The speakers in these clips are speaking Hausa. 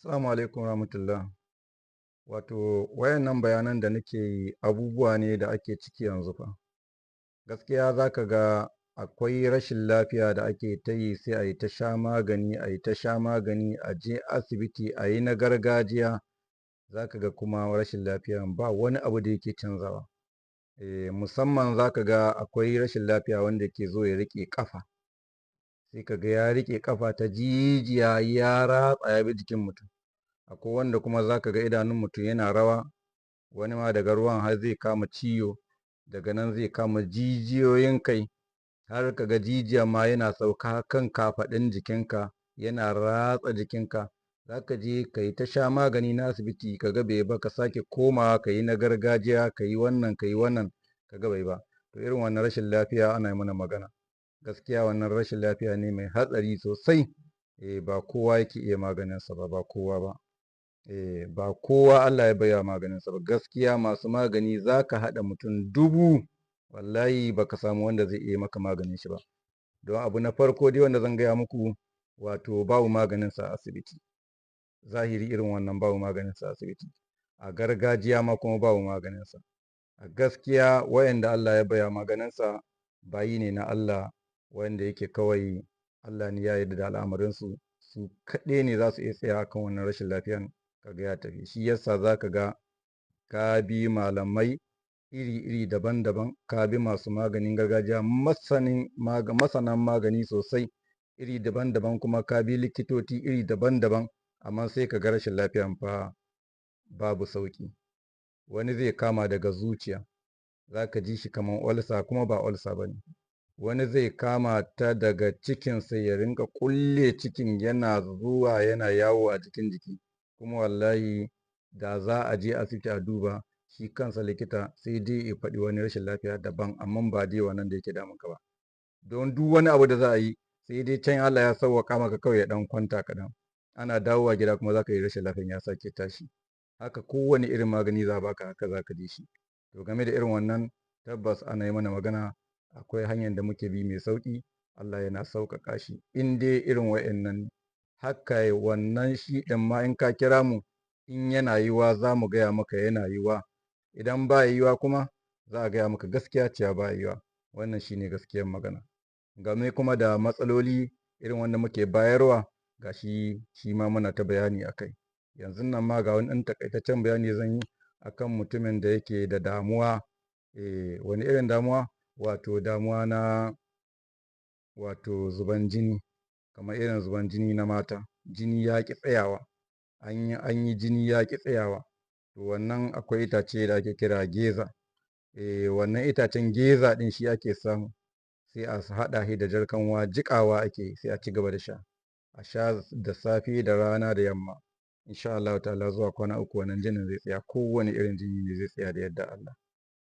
Assalamu alaikum warahmatullah. Wato wayannan bayanan da nake yi abubuwa ne da ake ciki yanzu fa. Gaskiya za ka ga akwai rashin lafiya da ake ta yi, sai a yi ta sha magani, a yi ta sha magani, a je asibiti, a yi na gargajiya, za ka ga kuma rashin lafiyan ba wani abu da yake canzawa. Musamman za ka ga akwai rashin lafiya wanda ke zo ya riƙe ƙafa. Sai ka ga ya riƙe ƙafa ta jijiya ya ratsa ya bi jikin mutum. Akwai wanda kuma za ka ga idanun mutum yana rawa, wani ma daga ruwan har zai kama ciwo, daga nan zai kama jijiyoyin kai, har ka ga jijiyan ma yana sauka kan kafaɗun jikinka, yana ratsa jikinka. Za ka je ka yi ta sha magani na asibiti ka ga bai ba, ka sake komawa ka yi na gargajiya, ka yi wannan, ka yi wannan, ka ga bai ba. To irin wannan rashin lafiya ana yi mana magana. Gaskiya wannan rashin lafiya ne mai hatsari sosai. Ba kowa yake iya maganinsa ba, ba kowa ba. Ba kowa Allah ya baiwa maganinsa ba. Gaskiya masu magani za ka haɗa mutum 1000, wallahi ba ka samu wanda zai iya maka maganin shi ba. Don abu na farko dai wanda zan gaya muku, wato babu maganinsa a asibiti. Zahiri irin wannan babu maganinsa a asibiti. A gargajiya ma kuma babu maganinsa. A gaskiya wayanda Allah ya baiwa maganinsa bayi ne na Allah, wanda yake kawai Allah ne ya yarda da al'amarinsu, su kaɗai ne za su iya tsayawa kan wannan rashin lafiyan kaga ya tafi. Shi yasa za ka ga ka bi malamai iri-iri daban-daban, ka bi masu maganin gargajiya, masanan magani sosai iri daban-daban, kuma ka bi likitoci iri daban-daban, amma sai ka ga rashin lafiyan fa babu sauƙi. Wani zai kama daga zuciya, za ka ji shi kamar olsa kuma ba olsa ba ne. Wani zai kama ta daga cikinsa ya rinƙa ƙulle cikin yana zuwa yana yawo a cikin jiki, kuma wallahi da za a je asibiti a duba shi kansa likita sai dai ya faɗi wani rashin lafiya daban, amma ba dai wannan da yake damunka ba. Don duk wani abu da za a yi sai dai can Allah ya sauwaƙa maka kawai ya ɗan kwanta kaɗan. Ana dawowa gida kuma za ka yi rashin lafiyan ya sake tashi. Haka kowane irin magani za a baka haka za ka ji shi. To game da irin wannan tabbas ana yi mana magana, akwai hanyar da muke bi mai sauƙi, Allah yana sauƙaƙa shi. In dai irin wa'innan haka wannan shi ɗin ma in ka kira mu in yana yiwuwa za mu gaya maka yana yiwuwa. Idan ba yiwuwa kuma za a gaya maka gaskiya cewa ba yiwuwa. Wannan shi ne gaskiyar magana. Game kuma da matsaloli irin wanda muke bayarwa ga shi, shi ma muna ta bayani a kai. Yanzun nan ma ga wani ɗan taƙaitaccen bayani zan yi a kan mutumin da yake da damuwa. Wani irin damuwa? Wato damuwa na wato zuban jini, kamar irin zuban jini na mata. Jini ya ƙi tsayawa. An yi jini ya ƙi tsayawa. To wannan akwai itace da ake kira geza. Wannan itacen geza ɗin shi ake samu, sai a haɗa shi da jar kanwa, jiƙawa ake sai a ci gaba da sha. A sha da safe, da rana, da yamma. Insha Allahu ta'ala zuwa kwana 3 wannan jinin zai tsaya. Kowane irin jini ne zai tsaya da yardar Allah.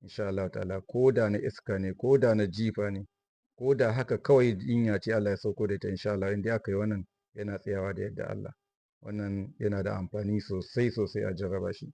Insha Allahu ta'ala ko da na iska ne, ko da na jifa ne, ko da haka kawai jinya ce Allah ya sauko da ita, insha Allah in dai aka yi wannan yana tsayawa da yardar Allah. Wannan yana da amfani sosai sosai a jarraba shi.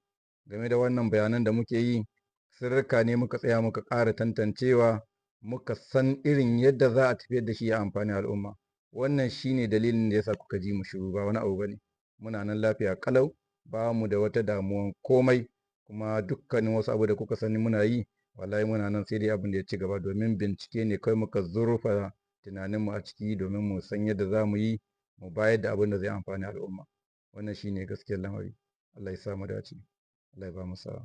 Game da wannan bayanan da muke yi, sirrika ne muka tsaya muka ƙara tantancewa, muka san irin yadda za a tafiyar da shi ya amfani al'umma. Wannan shi ne dalilin da ya sa kuka ji mu shiru, ba wani abu ba ne. Muna nan lafiya ƙalau, ba mu da wata damuwan komai, kuma dukkanin wasu abu da kuka sani muna yi, wallahi muna nan sai dai abin da ya ci gaba, domin bincike ne kawai muka zurfafa tunaninmu a ciki domin mu san yadda za mu yi mu bayar da abin da zai amfani al'umma. Wannan shi ne gaskiyar lamari. Allah ya sa mu dace. Allah ya ba mu sa'a.